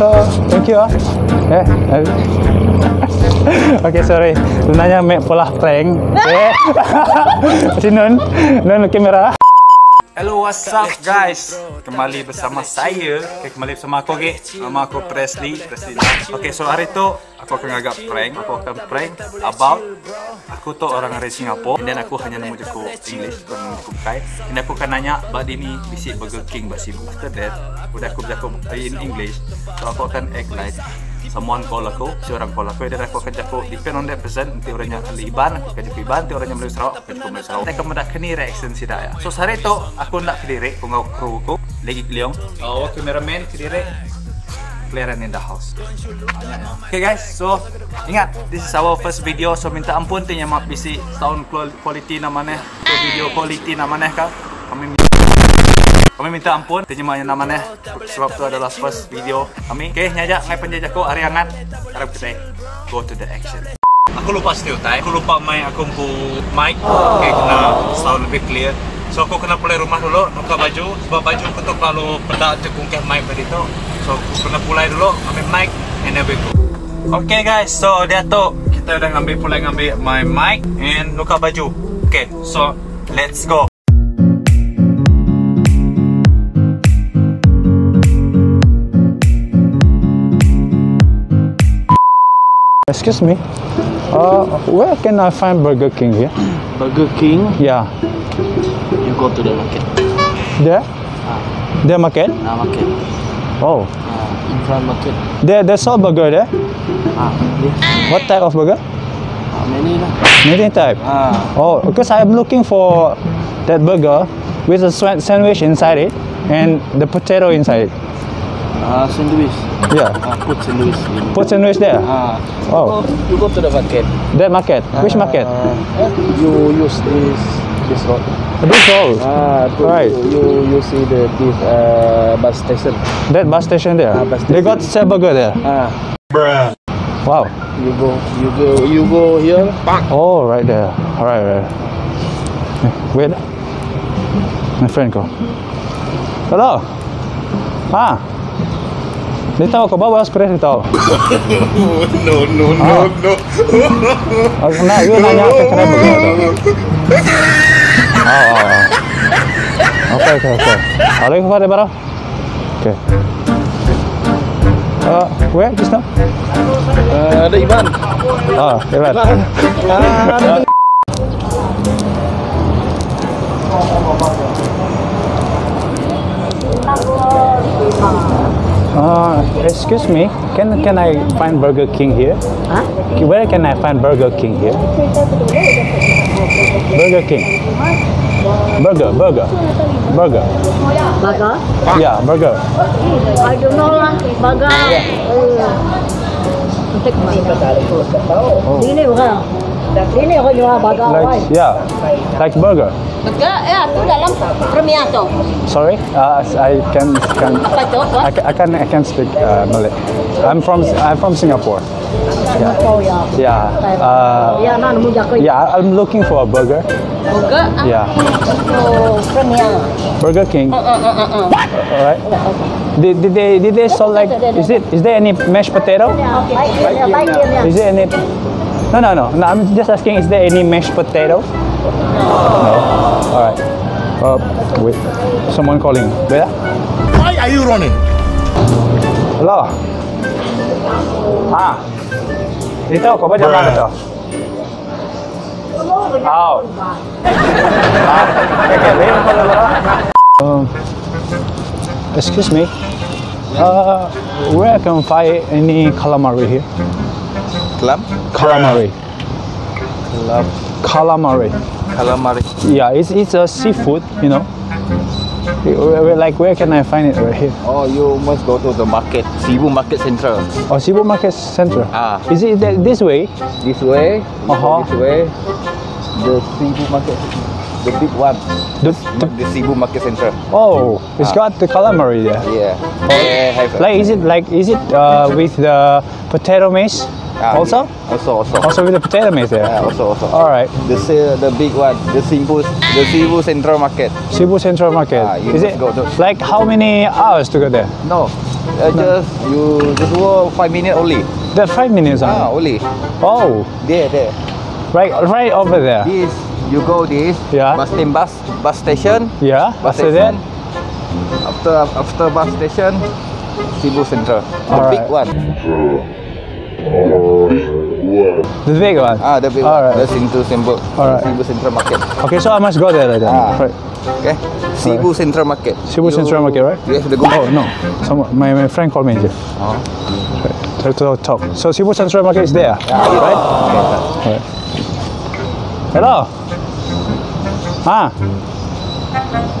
so thank you ah. Eh. eh. Okay, sorry. Nanya mek pola prank. Okay. Sinun, nun kamera. Hello, what's up guys? Kembali bersama saya. Okay, kembali bersama aku okay. Nama aku Presley, Presley. Okay, so hari tu aku akan agak prank. Aku akan prank about aku tu orang dari Singapore. And then aku hanya nemu jaku English, aku nemu jaku bukai. And aku akan nanya ba dini bisi Burger King ba Sibu. After that, udah aku berjaku in English. So aku akan act like someone call aku, si orang call aku dan aku akan jaku depend on that person. Nanti orangnya ahli Iban, aku akan jaku Iban, nanti orangnya Melayu Sarawak, aku akan jaku Melayu Sarawak. Aku meda keni reaction sida ya. So sehari tu aku enda kediri, aku enggau crew aku, Legi Leong, our cameraman kediri. Clearan in the house. Okay guys, so ingat this is our first video so minta ampun ti nyama bisi sound quality nama neh, video quality nama neh ka. Kami kami minta ampun ti nyema nama neh sebab tu adalah first video kami. Okay, nya aja ngai panjai jaku ari angat. Arap kitai go to the action. Aku lupa setiu utai, aku lupa mai aku empu mic. Okay, kena sound lebih clear. So aku kena pulai rumah dulu nukar baju sebab baju aku tu kelalu peda tekungkeh mic ba ditu. So aku kena pulai dulu ngambi mic and then we go. Okay guys, so diatu kita udah ngambi pulai ngambi my mic and nukar baju. Okay, so let's go. Excuse me. Uh, where can I find Burger King here? Burger King? Yeah. You go to the market. There? Ah. There market? Ah, market. Oh. Ah, in front market. There, there's all burger there? Ah, yes. What type of burger? Ah, many lah. Many type? Ah. Oh, because I'm looking for that burger with a sandwich inside it and the potato inside it. Ah, sandwich. Yeah. Ah, put sandwich. In. Put sandwich there? Ah. Oh. You go, you go to the market. That market? Which market? Uh, you use this this road. This road? Ah, to, Right. You, you see the this uh, bus station. That bus station there? Ah, bus They station. got sell burger there? Ah. Bruh. Wow. You go, you go, you go here. Oh, right there. All right, right. Wait. My friend go. Hello. Ah. Dia tahu kau bawa express dia tahu. No, no, no, Ah. no. Oh, nah, you nanya ke kedai burger tu. Oh, oh, oh. Okay, okay, okay. Kalau kau ada barang. Okay. Uh, where just now? Uh, ada Iban. Ah, Iban. Ah, Uh, excuse me, can can I find Burger King here? Huh? Where can I find Burger King here? Burger King. Burger, burger, burger. Burger? Yeah, burger. I don't know lah. Burger. Oh. Ini bukan. Ini aku jual burger. Like yeah, like burger. Burger, ya, tu dalam Premier tu. Sorry, uh, I can can Apa tu? I, I can I can speak uh, Malay. I'm from I'm from Singapore. Yeah. Oh ya. Yeah. Uh, Ya, nak nemu jaga. yeah, I'm looking for a burger. Burger? ah. Yeah. Oh, Premier. Burger King. Uh, uh, uh, uh. All right. Did, did they did they sell like is it is there any mashed potato? Baik, baik, baik. Is there any No no no. No, I'm just asking is there any mashed potato? No. All right. Uh, wait. Someone calling. Wait. ah. Why are you running? Hello. Ah. Dito, kau baca mana tu? Oh. Ah, okay, wait, hold on. Um, excuse me. Uh, where I can find any calamari here? Clam? Calamari. Clam. Calamari. Calamari. Yeah, it's it's a seafood, you know. Where, where, like where can I find it right here? Oh, you must go to the market, Sibu Market Central. Oh, Sibu Market Center. Ah. Is it that, this way? This way, you go Uh-huh. this way. The Sibu Market, the big one. The, the, The Sibu Market Center. oh, it's got the calamari there. Yeah. Oh. have Like is it like is it uh, with the potato mace Ah, also? yeah. Also, also. Also with the potato mace there. Yeah, also, also. All right. The the big one, the Sibu, the Sibu Central Market. Sibu Central Market. Ah, you is must it go to- like how many hours to go there? No. Just you just walk 5 minutes only. That 5 minutes Ah, only. only. Oh, There, there. right over there. This you go this. Yeah. Bus station, bus station. Yeah. Bus After that. station. After bus station, Sibu Central. The Alright. big one. The big one. Ah, the big one. Alright. The Sibu Central. Alright. Sibu Central Market. Okay, so I must go there then. Ah. Right. Okay. Sibu Central Market. Sibu Central Market, right? You have the Google. Oh no, my friend called me. Here. Oh. Right. To the top. So Sibu Central Market is there, right? Right. Hello. Ah.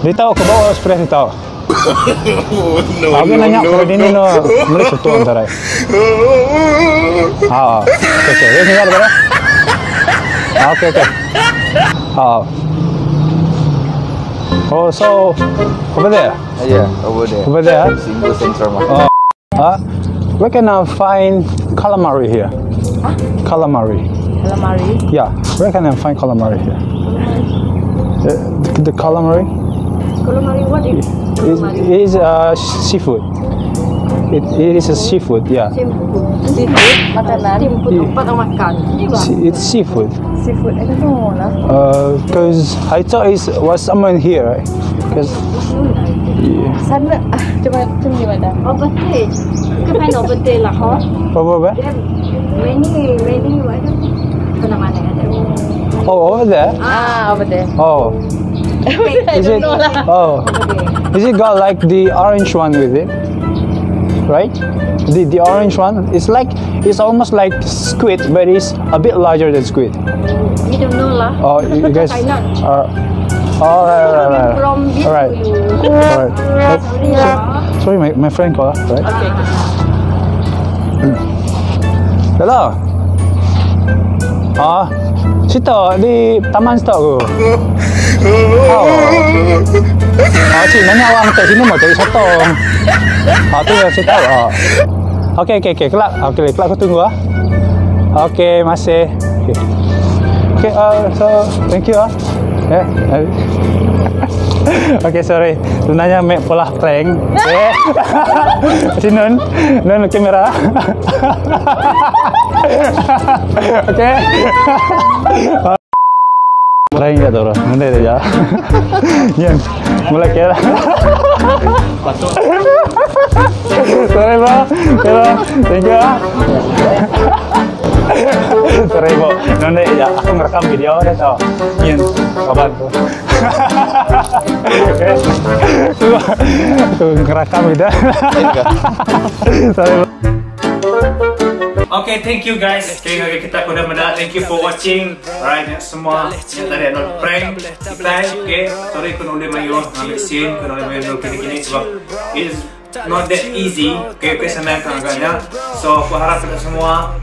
Dia tahu ke bawah express dia tahu. No, Aku no, nanya no, kalau ini no. no, mereka satu antara. Ah, okay, okay. Ini ada berapa? Ah, okay, okay. Ah. Oh, so over there, Yeah, over there. over there. Sibu Central Market. Oh. Where can I find calamari here? Calamari. Calamari. Yeah, where can I find calamari here? The calamari Calamari, what is is is seafood. It is a seafood, yeah. Seafood. Makanan. Seafood apa tau makan? It's seafood. Seafood. I don't know lah. Cause I thought it was someone here, right? Cause yeah. Sana ah, cuma cuma di mana? Over there. You can find over there lah, huh? Over where? There many, many what? Mana mana ada. Oh, over there. Ah, over there. Oh, I is don't it? know lah. Oh, is it got like the orange one with it? Right? The orange one. It's like it's almost like squid, but it's a bit larger than squid. We don't know lah. Oh, you guys I not. are. All right, all right, From this all right. to you. All right. Sorry lah. Sorry, my friend called. Right? Okay. Hello. Ah, situ di taman situ aku. Oh. Ah, cik nanya awak kat sini mau cari sotong. Ah, tu yang saya tahu. Ah. Okey, okey, okey. Kelak. Okey, kelak aku tunggu ah. Okey, masih. Okey. Okey, so thank you ah. Yeah. Okay, sorry. Sebenarnya mek pola prank. Okay. Si Nun, Nun kamera. Okay. Prank ya tu, Mana dia ya? Yan, mulai kira. Sorry, bro. Hello. Thank you. ah. Sorry, bro. Nun ya, aku ngerekam video dia tau. Yan, kabar tu. Okay. Aku ngerekam video. Sorry, bro. Okay, thank you guys. Okay, okay, kita udah mendak. Thank you for watching. Alright, ya, semua yang tadi ada prank kita. Okay, sorry aku boleh mayu ngambil scene, aku boleh mayu kini-kini sebab it's not that easy. Okay, okay, senang kan agaknya. So, aku harap kita semua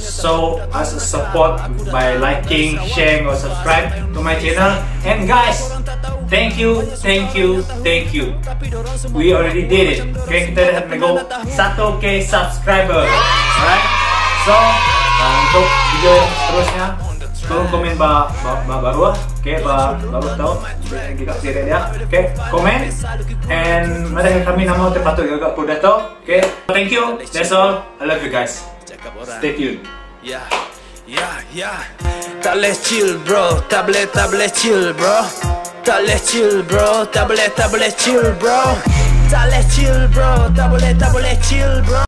show us a support by liking, sharing, or subscribe to my channel. And guys, thank you, thank you, thank you. We already did it. Okay, kita dah nego 1K subscriber. Alright. So, untuk video yang seterusnya, tolong komen ba, ba, ba baru ah. Okay, ba baru tahu kita share dia. Okay, komen and mari kami nama terpatut juga aku dah tahu. Okay, thank you. That's all. I love you guys. Stay tuned. Ya, ya, ya. Tak boleh chill bro, tak boleh chill bro. Tak boleh chill bro, tak boleh chill bro. Tak boleh chill bro, tak boleh chill bro.